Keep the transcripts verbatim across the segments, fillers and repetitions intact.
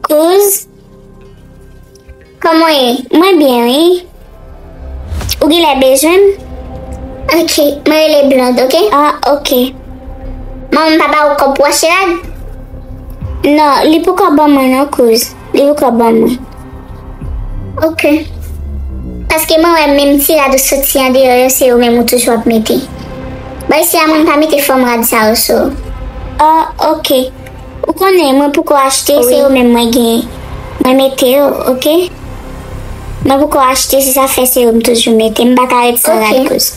Kouz, kòman w ye? Mwen byen, wi. Ou genlè bezwen m? Ok, mwen rele Blonde, ok? Ah, ok. Manman m pa ba ou kòb pou w achte rad? Non, li poko ban mwen non, kouz. Li poko ban mwen. Ok. Paske mwen wè menm ti rad ou soti andeyò yo, se yo menm ou toujou ap mete. Bò isi a, mwen pa mete fòm rad sa yo sou ou. Ah, ok. Ou konnen, mwen poko achte, se yo menm mwen genyen. Mwen mete yo, ok? Mwen poko achte, se sa fè se yo m toujou mete. M pa ka ret san rad, kouz.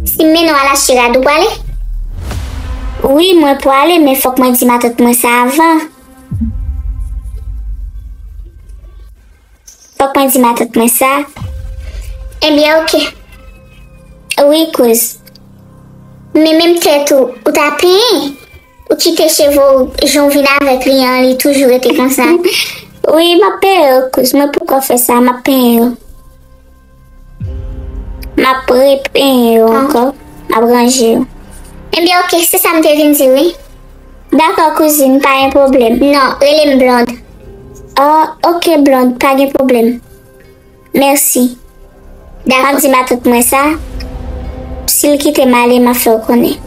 Si m mennen w al achte rad, ou prale? Wi, mwen prale, men fòk mwen di matant mwen sa avan. Fòk mwen di matant mwen sa. Ebyen, ok. Wi, kouz. Men menm tèt ou, ou ta penyen. Ou kite cheve w jan w vin avèk li an, li toujou rete konsa. Wi, m ap penyen yo, kouz. Mwen poko fè sa, m ap penyen yo. M ap repenyen yo ankò. M ap ranje yo. Ebyen, ok, se sa m te vin di, wi. Dakò, kouzin, pa gen pwoblèm. Non, rele m Blonde. Ah, ok, Blonde, pa gen pwoblèm. Mèsi. Dakò. M ap di matant mwen sa. Si l kite m ale, m ap fè w konnen.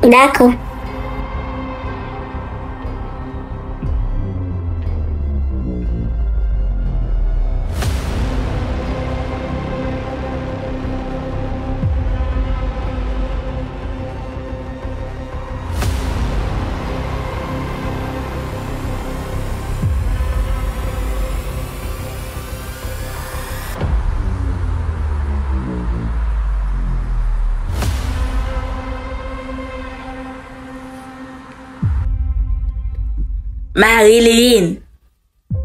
Dakò. Marilyn!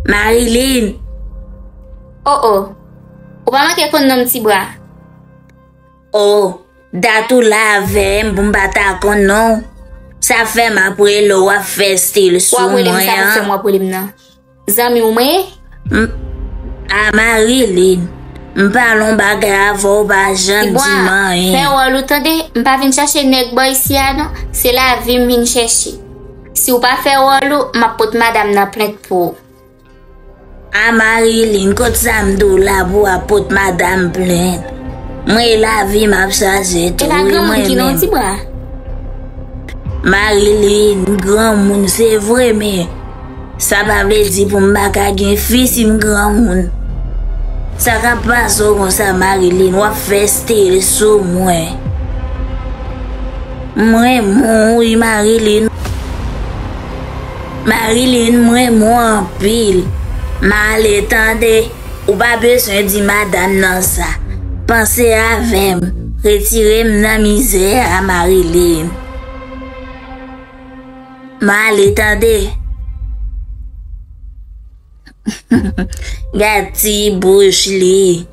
Marilyn! Oh, oh. Ou pa manke konn non m, Tibra. Oh, dat ou la avè m pou m pa ta konn non w. Sa fè m ap rele w, w ap fè stil sou mwen an. W ap rele m, sa pou fè m w ap rele m nan. Zanmi w mwen ye? M, a Marilyn, m pale yon bagay avè w, w pa janm di m anyen. Fè wòl ou tande, m pa vin chache nèg bò isi a non, se lavi m vin chèche. Si w pa fè wòl ou, m ap pot madanm nan plent pou ou. A Marilyn, kot sa m di w la pou w ap pot madanm plent? Mwen lavi m ap chache tou, wi, mwen menm. E pa granmoun ki nan yon ti bra? Marilyn, m granmoun, se vre, men sa pa vle di pou m pa ka gen fi si m granmoun. Sa k ap pase w konsa, Marilyn? W ap fè stil sou mwen. M renmen w, wi, Marilyn. Marilyn, m renmen w anpil. M ale tande. Ou pa bezwen di madanm nan sa. Panse avè m. Retire m nan mizè a, Marilyn. M ale tande. Gad ti bouch li.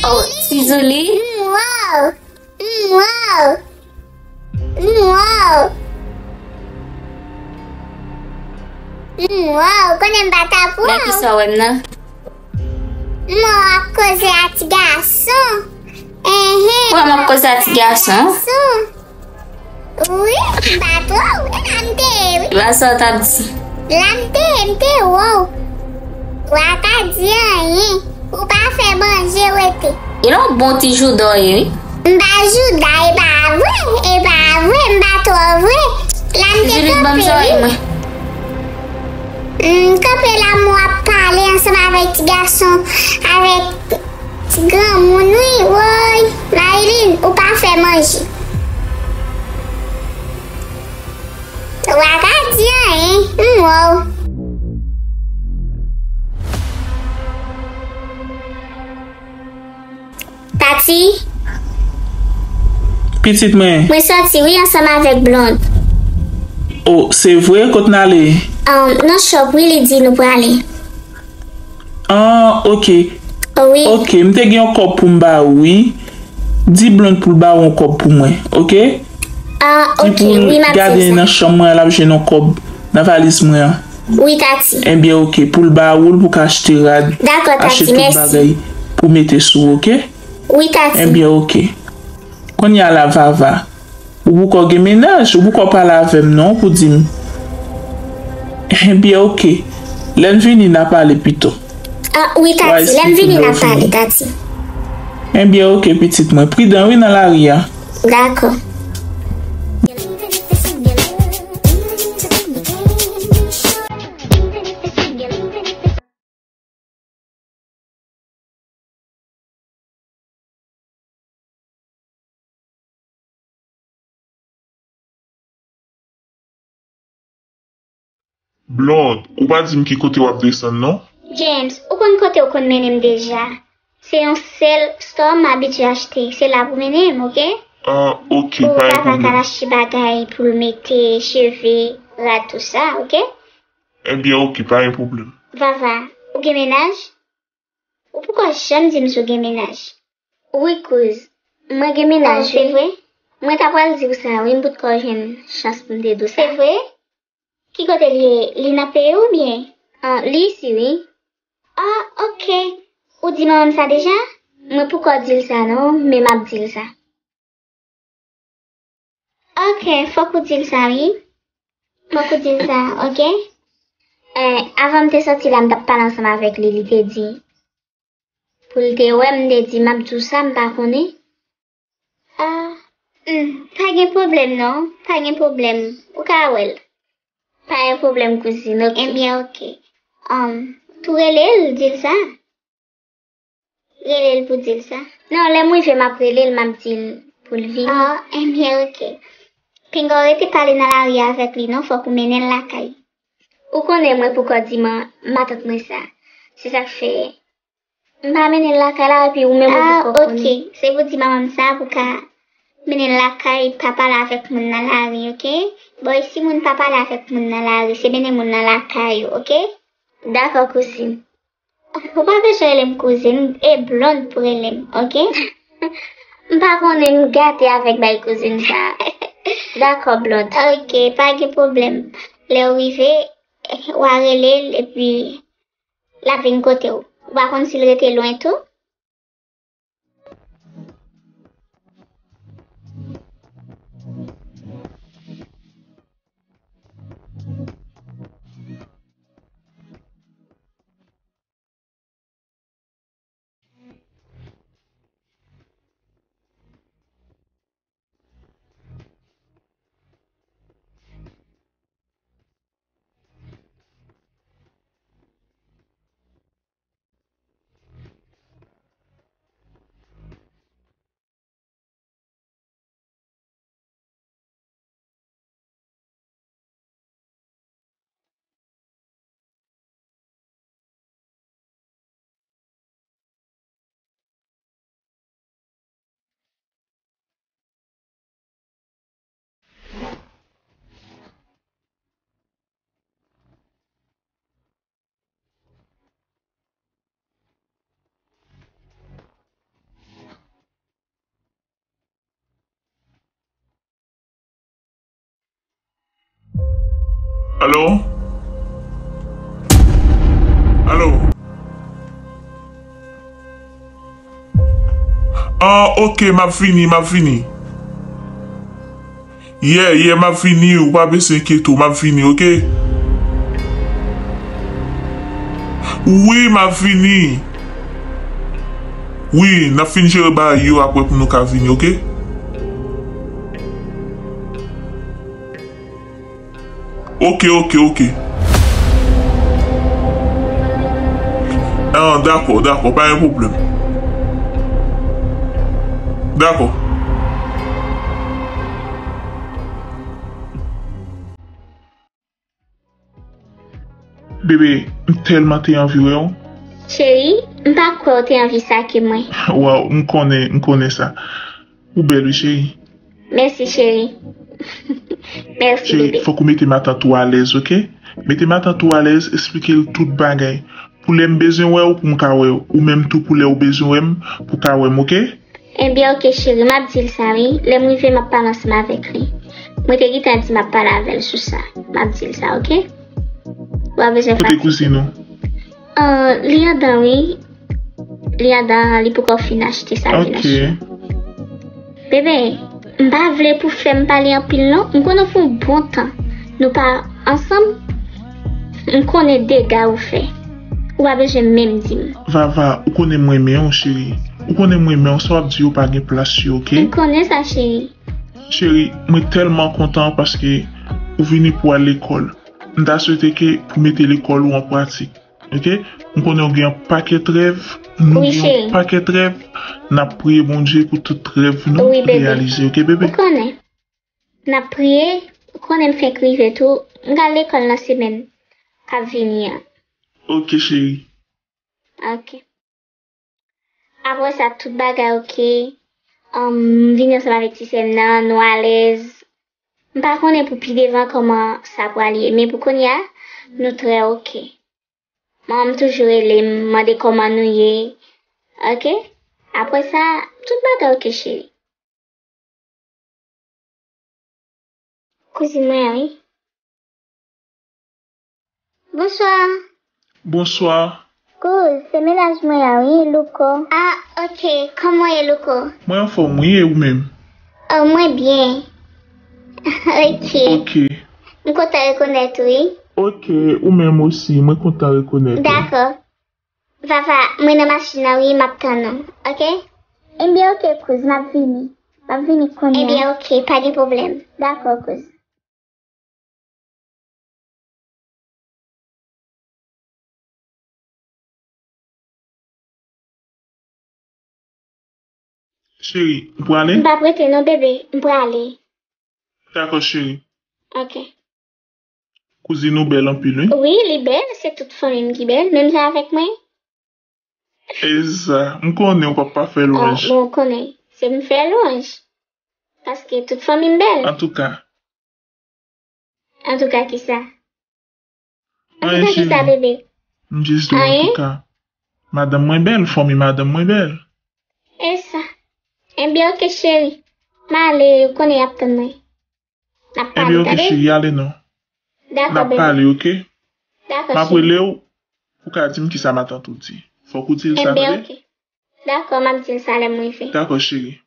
Oh, ti Zouli. Wow. Wow. Wow. Wow. Konnen m pa t ap wè w. Nan kisa w wè m nan? Mwen w ap koze a ti gason. Enhen. Wè m ap koze a ti gason. Wi, m pa twò, wi, la m te ye, wi. Epa sa w t ap di. La m te ye, m te wè w. Wa pa di anyen. Ou pa fè manje, rete. E lè w bon ti jouda w ye, wi. M pa jouda, e pa vre, e pa vre, m pa twò vre. La m te kanpe, wi. M kanpe la, m w ap pale ansanm avèk ti gason, avèk ti granmoun, wi, woy. Marilyn, ou pa fè manje. Ou pa ka di anyen, m wè w. Tati. Pitit mwen. Mwen sòti, wi, ansanm avèk Blonde. O, se vre? Kot n ale? Um, nan shop, wi, li di nou prale. Ah, ok. Wi. Ok, m te gen yon kòb pou m ba ou, wi. Di Blonde pou l ba ou yon kòb pou mwen, ok? Ah, ok, wi, m ap di l sa. Li pou l gade nan chanm mwen, l ap jwenn yon kòb nan valiz mwen an. Wi, Tati. Ebyen, ok, pou l ba ou l, pou w ka achte rad, achte tout bagay pou mete sou ou, ok? Wi, Tati. Ebyen, ok. Kounye a la, Vava, ou poko gen mennaj, ou poko pale avè m non, pou di m. Ebyen, ok. Lè n vini, n a pale pito. Ah, wi, Tati, lè n vini, n a pale, Tati. Ebyen, ok, pitit mwen. Pridan, wi, nan lari a. Dakò. Blonde, ou pa di m ki kote w ap desann, non? James, ou konn kote w konn mennen m deja. Se yon sèl store m abitye achte. Se la pou mennen m, ok? Ah, ok, pa gen pwoblèm. Pou Vava ka achte bagay pou l mete, cheve, rad, tout sa, ok? Ebyen, ok, pa gen pwoblèm. Vava, ou gen mennaj? Ou poko janm di m si w gen mennaj. Wi, kouz. Mwen gen mennaj, wi. Oh, se vre? Mwen ta pral di w sa, wi, m potko jwenn chans pou m te di w sa. Se vre? Ki kote l ye? Li nan peyi w oubyen? Ah, li isi, wi. Ah, ok. Ou di manman m sa deja? Mwen poko di l sa, non, men m ap di l sa. Ok, fòk ou di l sa, wi. Fòk ou di l sa, ok? Eh, avan m te sòti la, m t ap pale ansanm avèk li, li te di pou l te wè m, m te di m ap di w sa, m pa konnen. Ah, hmm, pa gen pwoblèm non, pa gen pwoblèm. Ou ka wè l. Pa gen pwoblèm, kouzin, ok. Ebyen, ok. Um, tou rele l, di l sa. Rele l pou di l sa. Non, lè m rive, m ap rele l, m ap di l pou l vini. Ah, ebyen, ok. Pinga w rete pale nan lari a avèk li non, fòk ou mennen l lakay. Ou konnen mwen poko di man-, matant mwen sa. Se sa k fè m pa mennen l lakay la, epi ou menm ou poko konnen. Ah, ok. Se pou di manman m sa pou ka mennen l lakay, pa pale avèk moun nan lari, ok? Bò isi moun pa pale avèk moun nan lari, se mennen moun nan lakay ou, ok? Dakò, kouzin. Ou pa bezwen rele m kouzin, e Blonde pou rele m, ok? M pa konnen, m gate avèk bay kouzin sa. Dakò, Blonde. Ok, pa gen pwoblèm. Lè w rive, w a rele l, epi l a vin kote w. Ou pa konn si l rete lwen tou? Alo? Alo? Ah, ok, m ap vini, m ap vini. Yeah, yeah, m ap vini, ou pa bezwen enkyete w, m ap vini, ok? Wi, m ap vini. Wi, n ap fin jere bagay yo apre pou nou ka vini, ok? Ok, ok, ok. Ah, dakò, dakò, pa gen pwoblèm. Dakò. Bebe, m tèlman te anvi wè w. Cheri, m pa kwè w te anvi sa ke mwen. Waw, m konnen, m konnen sa. Ou bèl wi, cheri. Mèsi, cheri. Mèsi, cheri, bebe. Fòk ou mete matant ou alèz, ok? Mete matant ou alèz, esplike l tout bagay. Pou lè m bezwen wè w, pou m ka wè w. Ou menm tou, pou lè w bezwen wè m, pou w ka wè m, ok? Ebyen, ok, cheri, m ap di l sa, wi. Lè m rive, m ap pale ansanm avèk li. Mwen te gentan di m ap pale avè l sou sa. M ap di l sa, ok? Ou pa bezwen fatige. Kote kouzin ou? Ah, li andan, wi. Li andan, li poko fin achte sa l vin achte. Ok. Bebe, m pa vle pou fè m pale anpil, non. M konnen w fè yon bon tan. Nou pa ansanm. M konnen dega ou fè. Ou pa bezwen menm di m. Vava, ou konnen m renmen w, cheri. Ou konnen m renmen w, sa w ap di yo pa gen plas yo, ok? M konnen sa, cheri. Cheri, mwen tèlman kontan paske ou vini pou al lekòl. M ta swete ke pou mete lekòl ou an pratik, ok? M konnen w gen yon pakèt rèv, nou gen yon pakèt rèv. N ap priye Bondye pou tout rèv nou reyalize, ok, bebe? Ou konnen. N ap priye, ou konnen m fenk rive tou. M ka al lekòl nan semèn k ap vini an. Ok, cheri. Ok. Apre sa, tout bagay ok. Ahn, m vini ansanm avèk ti sè m nan, nou alèz. M pa konnen pou pi devan kòman sa pral ye, men pou kounye a, nou trè ok. Manman m toujou rele m, mande kòman nou ye. Ok? Apre sa, tout bagay ok, cheri. Kouzin mwen an, wi. Bonswa. Bonswa. Kouz, se mennaj mwen an, wi, Louko. Ah, ok. Kòman w ye, Louko? Mwen anfòm, wi, e ou menm? Oh, mwen byen. Ok. Ok. M kontan rekonèt ou, wi. Ok, ou menm osi, mwen kontan rekonèt ou. Dakò. Vava, mwen nan machin nan wi, m ap tann ou, ok? Ebyen, ok, kouz, m ap vini. M ap vini kounye a. Ebyen, ok, pa gen pwoblèm. Dakò, kouz. Cheri, ou prale? M p ap rete non, bebe, m prale. Dakò, cheri. Ok. Kouzin ou bèl anpil, wi. Wi, li bèl, se tout fanmi m ki bèl, menm jan avèk mwen. E sa, m konnen ou p ap pa fè lwanj. Ah, men ou konnen, se m fè lwanj. Paske tout fanmi m bèl. Antouka. Antouka kisa? Antouka kisa, bebe? M jis di w antouka. Madanm mwen bèl, fanmi madanm mwen bèl. E sa. Ebyen, ok, cheri. M ale, ou konnen y ap tann mwen. N ap pale, tande? Ebyen, ok, cheri, ale non. Dakò, bebe. N ap pale, ok? Dakò, cheri. M ap rele w, pou w ka di m kisa matant ou di. Fòk ou di l sa, tande? Ebyen, ok. Dakò, m ap di l sa lè m rive. Dakò, cheri.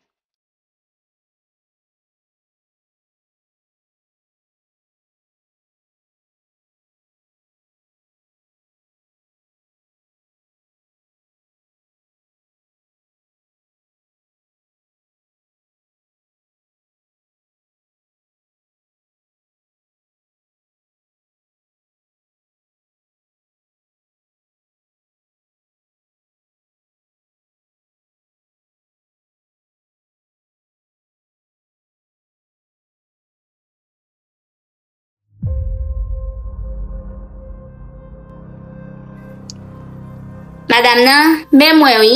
Madanm nan, men mwen wi.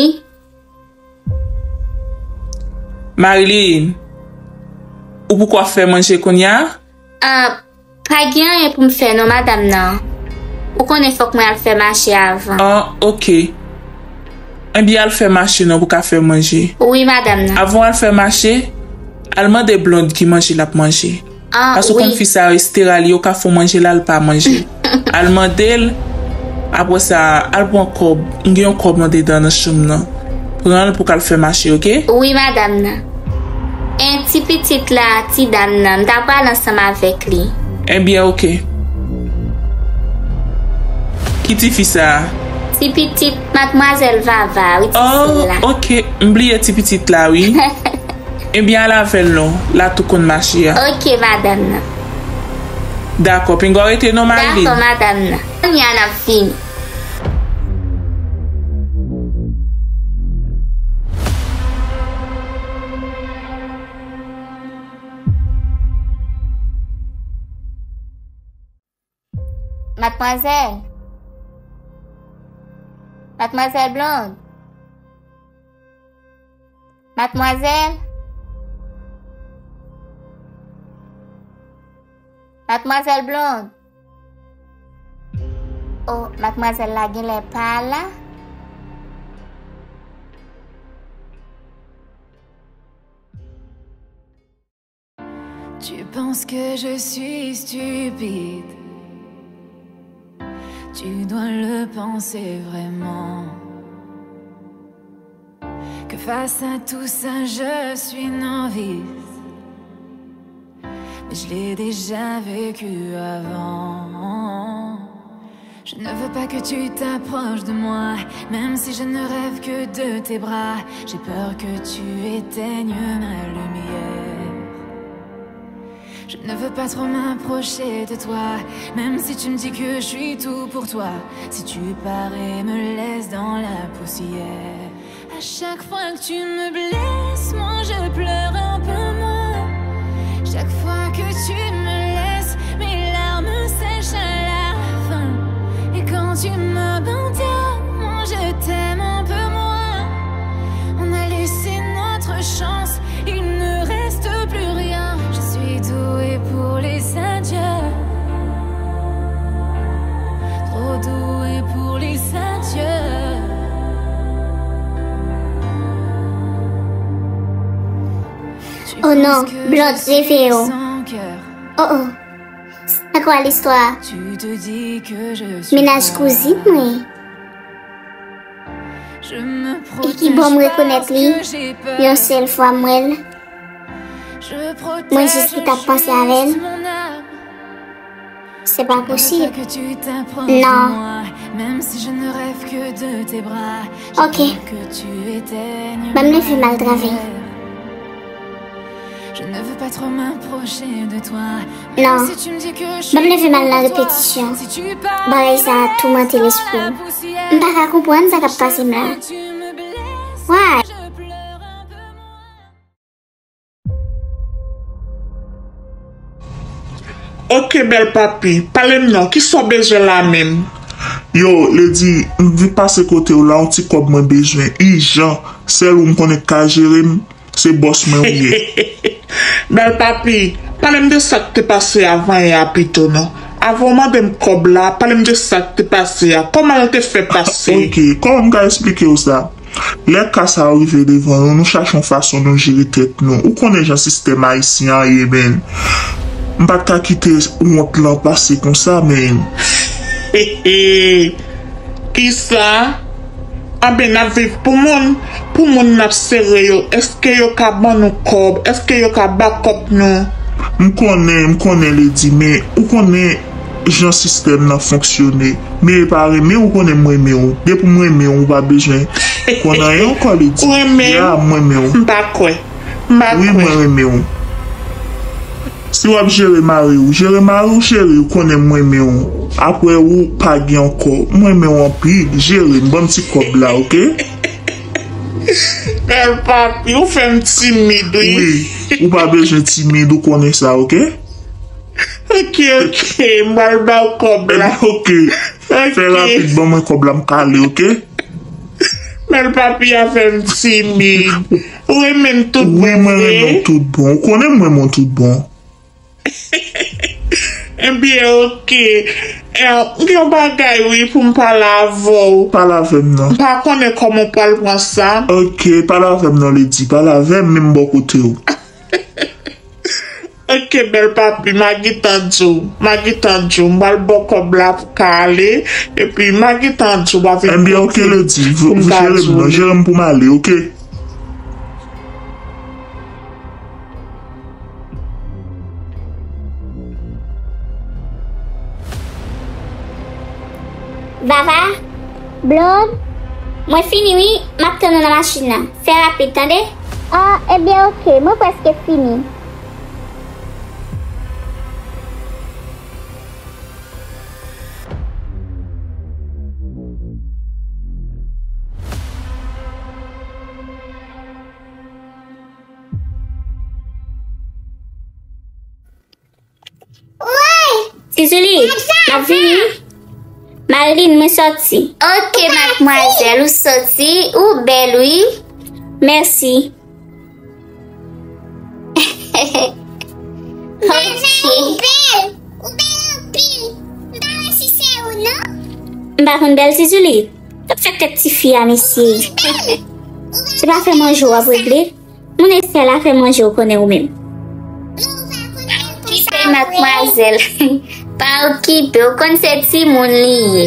Marilyn, ou poko ap fè manje kounye a? Ah, pa gen anyen pou m fè non, madanm nan. Ou konnen fòk mwen al fè mache avan. Ah, ok. Ebyen, al fè mache non pou w ka fè manje. Wi, madanm nan. Avan w al fè mache, al mande Blond ki manje l ap manje. Ah, wi. Paske w konn fi sa yo, Estera li yo ka fè w manje la, l pa manje. Al mande l, apre sa, al pran kòb. M gen yon kòb andedan nan chanm nan. Pran l pou w ka al fè mache, ok? Wi, madanm nan. En ti pitit la, ti dam nan, m ta pral ansanm avèk li. Ebyen, ok. Ki tifi sa a? Ti pitit madmwazèl Vava, wi, ti sè la. Oh, ok. M bliye ti pitit la, wi. Ebyen, al avè l non. L a tou konn mache a. Ok, madanm nan. Dakò, pinga w rete non, Marlene. Dakò, madanm nan. Kounye a n ap fini. Madmwazèl. Madmwazèl Blonde. Madmwazèl. Madmwazèl Blonde. Oh, madmwazèl la genlè pa la. Tu penses que je suis stupide. Tu dois le penser vraiment. Que face à tout ça, je suis novice. Mais je l'ai déjà vécu avant. Je ne veux pas que tu t'approches de moi, même si je ne rêve que de tes bras. J'ai peur que tu éteignes ma lumière. Je ne veux pas trop m'approcher de toi, même si tu me dis que je suis tout pour toi. Si tu pars et me laisses dans la poussière. À chaque fois que tu me blesses, moi je pleure un peu moins. Chaque fois que tu me laisses, mes larmes sèchent à la fin. Et quand tu m'abandonnes, moi je t'aime un peu moins. On a laissé notre chance, il ne reste plus rien. Je suis douée pour les adieux. Trop douée pour les adieux. Oh non, Blonde, reveye w. Oh oh. Sa kwa listwa? Mennaj kouzin mwen. E ki bon m rekonèt li yon sèl fwa m wè l. Mwen jis ki t ap panse avè l. Se pa posib. Non. Ok. Ban m leve m al travay. Non. Ban m leve m al nan repetisyon. Bagay sa a toumante lespri m. M pa ka konprann sa k ap pase m la. Why? Ok, bèl papi, pale m non, kisa w bezwen la menm? Yo, Lady, m vin pase kote w la, yon ti kòb mwen bezwen, ijan. Sèl ou m konnen k ka jere m, se bòs mwen ou ye. Bèl papi, pale m de sa k te pase avan yè a pito non. Avan w mande m kòb la, pale m de sa k te pase a. Kòman l te fè pase? Ok, kòman m ka esplike w sa? Lè ka sa yo rive devan nou, nou chache yon fason nou jere tèt nou. Ou konnen jan sistèm ayisyen an ye, men. M pa t ka kite wont lan pase konsa, men. Kisa? Anben, n ap viv pou moun. Pou moun n ap sere yo, èske yo ka ban nou kòb? Èske yo ka bakòp nou? M konnen, m konnen, Lady, men ou konnen jan sistèm nan fonksyone. Men e pa renmen ou konnen m renmen w. Depi m renmen w, ou pa bezwen konn anyen ankò, Lady. Ou renmen m? Ya, m renmen w. M pa kwè. M pa kwè. Wi, mwen renmen w. Si w ap jere mari w, jere mari w, cheri, ou konnen m renmen w. Apre ou, pa gen ankò. M renmen w anpil. Jere m, ban m ti kòb la, ok? Bèl papi, ou fè m timid, wi. Wi, ou pa bezwen timid, ou konnen sa, ok? Ok, ok, m pral ba w kòb la. Ebyen, ok. Ok. Fè rapid, ban mwen kòb la, m ka ale, ok? Bèl papi a fè m timid. Ou renmen m tout bon vre? Wi, mwen renmen w tout bon. Ou konnen m renmen w tout bon. Ebyen, ok. Eh, m gen yon bagay, wi, pou m pale avè w. Pale avè m non. M pa konnen kòman w pral pran sa. Ok, pale avè m non, Lady. Pale avè m, men m bò kote w. Ok, bèl papi, m a gentan di w. M a gentan di w. M pral ba w kòb la pou w ka ale. Epi, m a gentan di w, w a vin kote m pou m ka di w. Ebyen, ok, Lady. Jere m non. Jere m pou m ale, ok? Vava? Blonde? Mwen fini wi, m ap tann ou nan machin nan. Fè rapid, tande? Ah, ebyen, ok, mwen prèske fini. Ti Zoulit, m ap vini. Marilyn, mwen sòti. Ok, madmwazèl, ou sòti, ou bèl, wi. Mèsi. Ok. Ou bèl, ou bèl anpil. M pa wè si se ou, non. M pa konn bèl, Ti Zoulit. Sa k fè tèt tifi a, mesye? Se pa fè manje w ap regle? Moun Estè la fè manje w konnen ou menm. Okipe, madmwazèl. Pa okipe, ou konn se timoun li ye.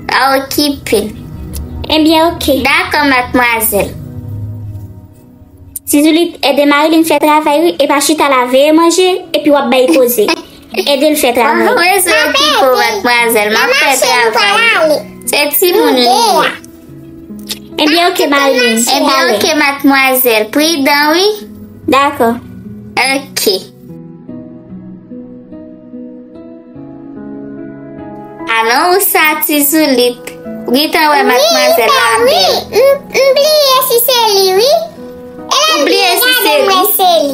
Pa okipe. Ebyen, ok. Dakò, madmwazèl. Ti Zoulit, ede Marilyn fè travay wi, e pa chita la veye manje, epi w ap bay koze. Ede l fè travay. Mwen se okipe w, madmwazèl, m ap fè travay. Se timoun li ye. Ebyen, ok, Marilyn. Ebyen, ok, madmwazèl. Pridan, wi. Dakò. Ok. Alon, ou sa, Ti Zoulit? Ou gentan wè madmwazèl la bèl. Wi, m, m bliye si se li, wi. E la bliye si se li.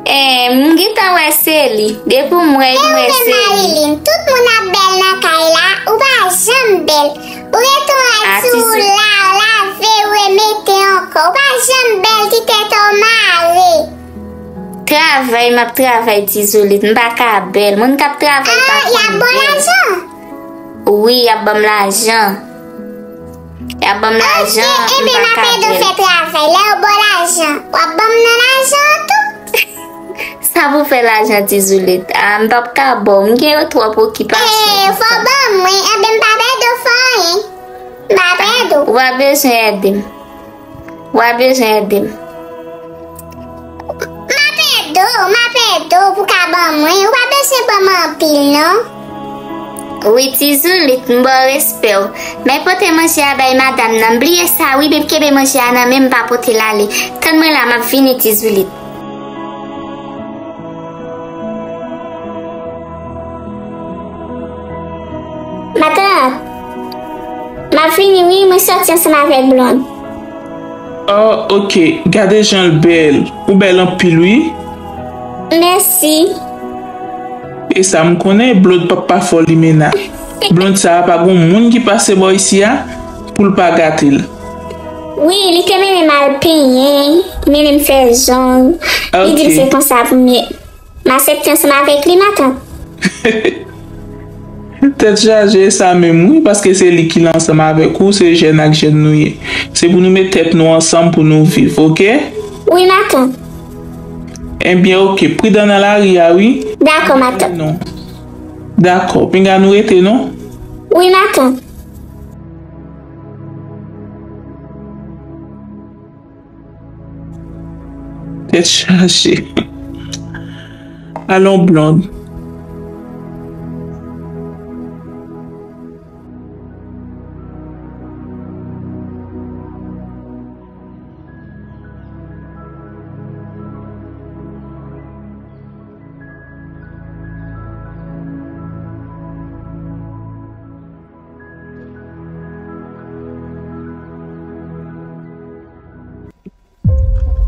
Eh, m gentan wè se li. Depi m wè, m wè se li. Marilyn, tout moun ap bèl nan kay la, ou pa janm bèl. Ou rete w ati sou la, w lave, w remete ankò. Ou pa janm bèl, ti tèt ou mare. Travay, m ap travay, Ti Zoulit. M pa ka bèl. Moun k ap travay pa konn bèl. Ah, y ap ba w lajan? Wi, y ap ban m lajan. Y ap ban m lajan, m pa ka bèl. Ok, ebyen, m ap ede w fè travay. Lè yo ba w lajan, w ap ban m nan lajan an tou? Sa pou fè lajan, Ti Zoulit? Ah, m p ap ka ba w. M gen twòp okipasyon. Eh, fò w ban mwen. Ebyen, m p ap ede w fè anyen. M p ap ede w. Ou pa bezwen ede m. Ou pa bezwen ede m. M ap ede w, m ap ede w pou w ka ban mwen. Ou pa bezwen ban mwen anpil, non. Wi, Ti Zoulit, m ba w respè w. Men pote manje a bay madanm nan. M bliye sa, wi, men kenbe manje a nan men m, pa pote l ale. Tann mwen la, m ap vini, Ti Zoulit. Matant, m ap vini wi, mwen sòti ansanm avèk Blond. Oh, ok. Gade jan l bèl. Ou bèl anpil, wi. Mèsi. E sa m konnen, Blond p ap pa fè w limena. Blond sa a pa gon moun ki pase bò isi a pou l pa gate l. Wi, li te mennen m al penyen, li mennen m fè zong. Li di m se konsa pou m ye. M aksepte ansanm avèk li, matant. Tèt chaje, e sa menm, wi, paske se li ki la ansanm avèk ou, se jèn ak jèn nou ye. Se pou nou met tèt nou ansanm pou nou viv, ok? Wi, matant. Ebyen, ok, pridan nan lari a, wi. Dakò, matant. Non. Dakò, pinga nou rete, non? Wi, matant. Tèt chaje. Alon, Blond.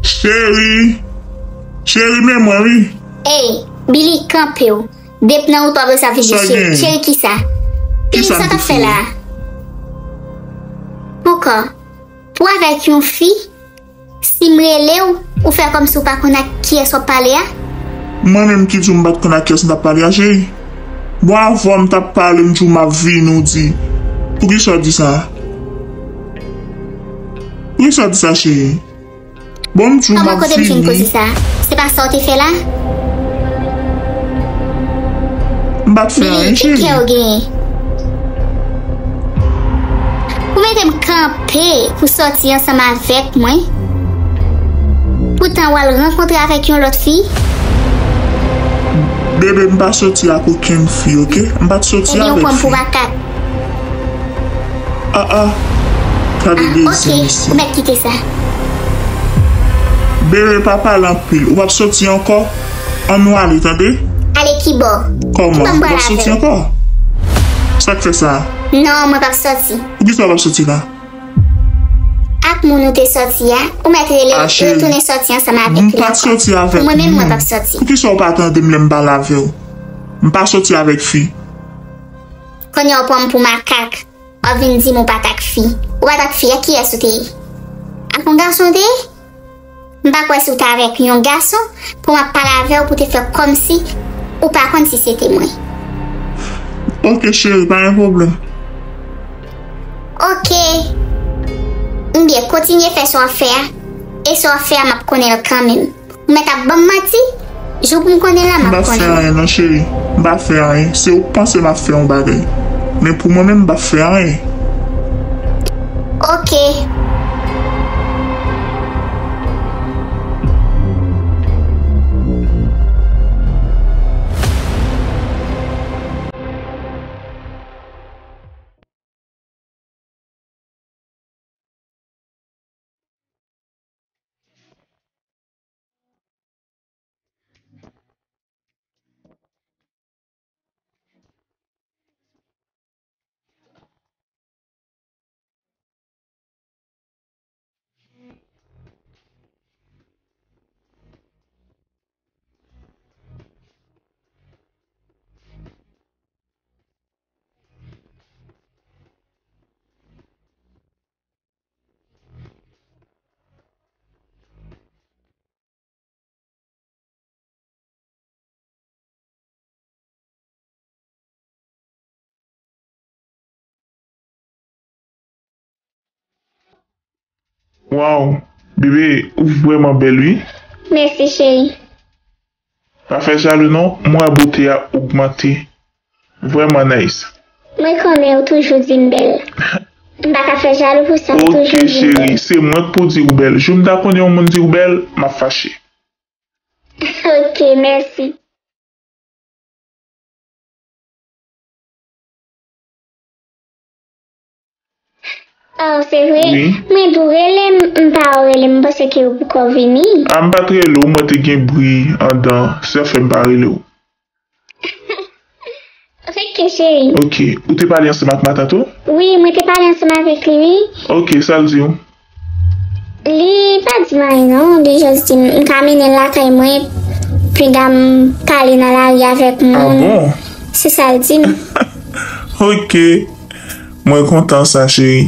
Cheri, cheri, men mwen, wi. Ey, Billy, kanpe w. Depi nan wout w ap resavije cheri. Cheri, kisa? Billy, sa w t ap fè la? Poukò? Pou avèk yon fi? Si m rele w, ou fè kòmsi w pa konn ak kiyès w ap pale a? Mwen menm ki di w m pa t konn ak kiyès m t ap pale a, cheri. Bon, avan m t ap pale, m di w m ap vini, ou di. Poukisa w di sa? Poukisa w di sa, cheri? Bon, m di w m ap vini. Kòman kote m fin koze sa? Se pa sa w te fè la? M pa t fè anyen, cheri. Ki kè w genyen? Ou mete m kanpe pou sòti ansanm avèk mwen? Poutan w al rankontre avèk yon lòt fi? Bebe, m pa sòti ak okenn fi, ok? M pa t sòti avèk fi. Ebyen, ou pran m pou makak. Ah, ah. Gade dezye mesye. Ah, ok. Ou mèt kite sa. Bebe, pa pale anpil. Ou p ap sòti ankò. Ann nou ale, tande? Ale kibò? Kòman? Ou p ap sòti ankò? Sa k fè sa? Non, mwen p ap sòti. Poukisa w p ap sòti la? Ak moun ou te sòti a, ou mèt rele l, retounen sòti ansanm avèk li ankò. M pa t sòti avèk moun. Mwen menm, mwen p ap sòti. Poukisa w pa tande m lè m pale avè w? M pa soti avèk fi. Kounye a w pran m pou makak. W ap vin di m ou pa t ak fi. Ou pa t ak fi, ak kiyès ou te ye? Ak yon gason w te ye? M pa kwè si w te avèk yon gason pou m ap pale avè w pou te fè kòmsi ou pa konn si se te mwen. Oke, cheri, pa gen pwoblèm. Oke. Ebyen, kontinye fè sa w ap fè a. E sa w ap fè a, m ap konnen l kanmenm. Ou mèt ap ban m manti? Jou pou m konnen la, m ap konnen. M p ap fè anyen non, cheri. M p ap fè anyen. Se ou k panse m ap fè yon bagay. Men pou mwen menm, m p ap fè anyen. Oke. Waw, bebe, ou vrèman bèl, wi. Mèsi, cheri. Pa fè jalou, non. M wè bote a ogmante. Vrèman nice. Mwen konnen ou toujou di m bèl. M pa ka fè jalou pou sa, ou toujou di m bèl. Oke, cheri, se mwen k pou di ou bèl. Jou m ta konnen yon moun di ou bèl, m ap fache. Oke, mèsi. Oh, se vre? Wi. Mwen di w rele m, m pa wè w rele m, m panse ke ou poko vini. A, m pa t rele w, mwen te gen bri anndan, se sa fè m pa rele w. Oke, cheri. Oke, ou te pale ansanm ak matant ou? Wi, mwen te pale ansanm avèk li, wi. Oke, sa l di w? Li pa di m anyen non, li jis di m, m ka mennen l lakay mwen, pinga m pale nan lari avèk moun. Ah bon? Se sa l di m. Oke. Mwen kontan sa, cheri.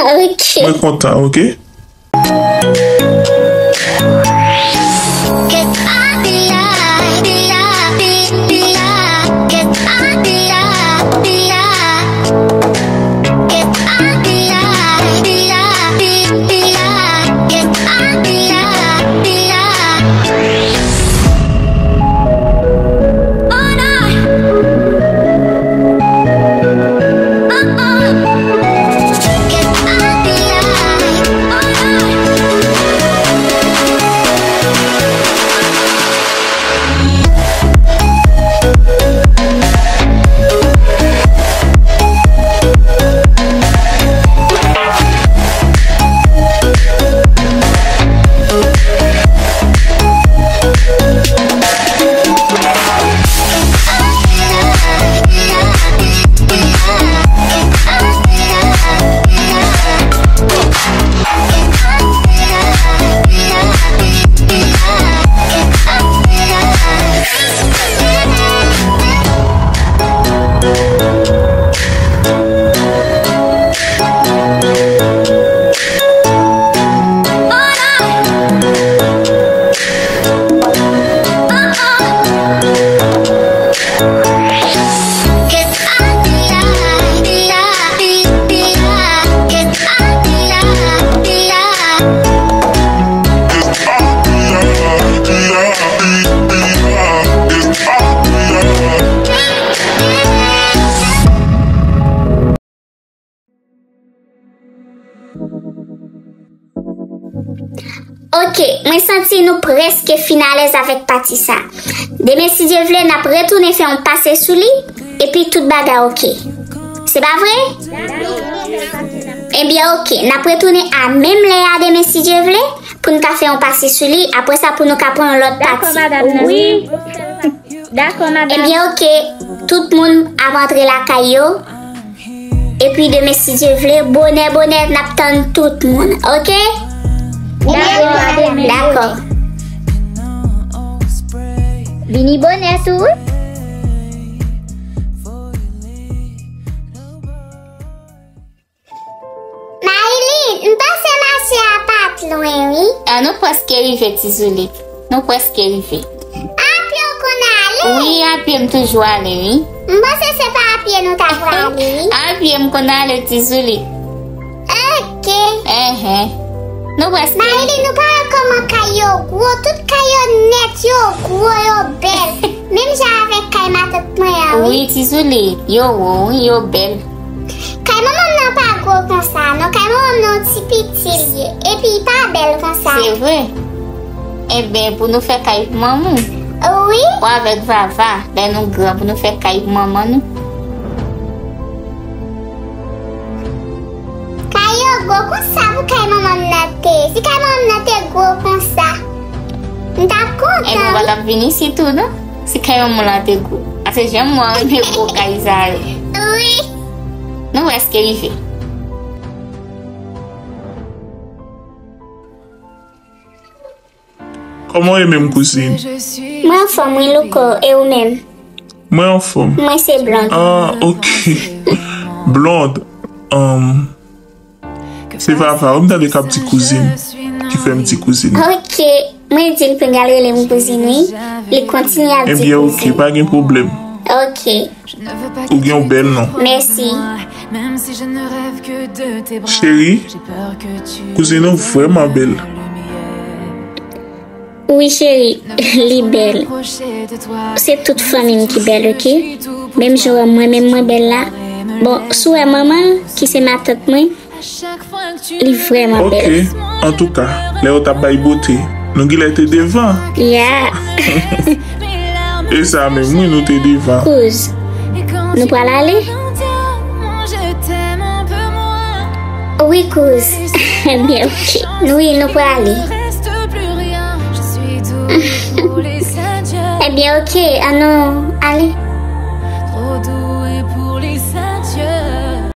Oke. Mwen kontan, oke? Ok, mwen santi nou prèske fin alèz avèk pati sa. Demen, si Dye vle, n ap retounen fè yon pase sou li, epi tout bagay ok. Se pa vre? Ebyen, ok, n ap retounen a menm lè a demen, si Dye vle, pou n ka fè yon pase sou li, apre sa, pou nou ka pran yon lòt pati. Dakò, madanm Nani. Wi. Dakò, madanm. Ebyen, ok, tout moun ap antre lakay yo. Epi demen, si Dye vle, bonè, bonè, n ap tann tout moun, ok? Dakò, madanm. Dakò. Vini bonè tou, wi. Lwen, wi. A, nou prèske rive, Ti Zoulit. Nou prèske rive. A pye w konn ale? Wi, a pye m toujou ale, wi. M panse se pa a pye nou ta prale, wi. A pye m konn ale, Ti Zoulit. Ok. Enhen. Nou prèske. Mayli, nou pa wè kòman kay yo gwo? Tout kay yo nèt, yo gwo, yo bèl. Menm jan avèk kay matant mwen an, wi. Wi, Ti Zoulit, yo wo, wi, yo bèl. Kay manman m nan pa gwo konsa, non. Kay manman m nan yon ti piti l ye. Epi, li pa bèl konsa. Se vre? Enben, pou nou fè kay pou manman w. Wi. Ou avèk Vava, lè nou gran, pou nou fè kay pou manman nou. Kay yo gwo konsa pou kay manman m nan te ye. Si kay manman m nan te gwo konsa, m t ap kontan. Enben, ou pa t ap vin isit tou, non? Si kay manman w lan te gwo. Paske jan mwen renmen gwo kay sa yo. Wi. Nou prèske rive. Kòman w ye menm, kouzin? Mwen anfòm, wi, Louko, e ou menm? Mwen anfòm. Mwen se Blonde. Ah, ok. Blonde, um, se Vava, wi, m tande k ap di kouzin, ki fè m di kouzin. Ok, mwen di l pral rele m kouzin, wi. Li kontinye ap di kouzin. Ebyen, ok, pa gen pwoblèm. Ok. Ou gen yon bèl non. Mèsi. Cheri, kouzin ou vrèman bèl. Wi, cheri, li bèl. Se tout fanmi m ki bèl, ok? Menm jan w wè mwen, menm mwen bèl la. Bon, si w wè manman, ki se matant mwen, li vrèman bèl. Ok, antouka, lè yo t ap bay bote, nou genlè te devan. Ya. E sa menm, wi, nou te devan. Kouz, nou pral ale? Wi, kouz. Ebyen, ok. Wi, nou prale. Ebyen, ok, ann nou ale.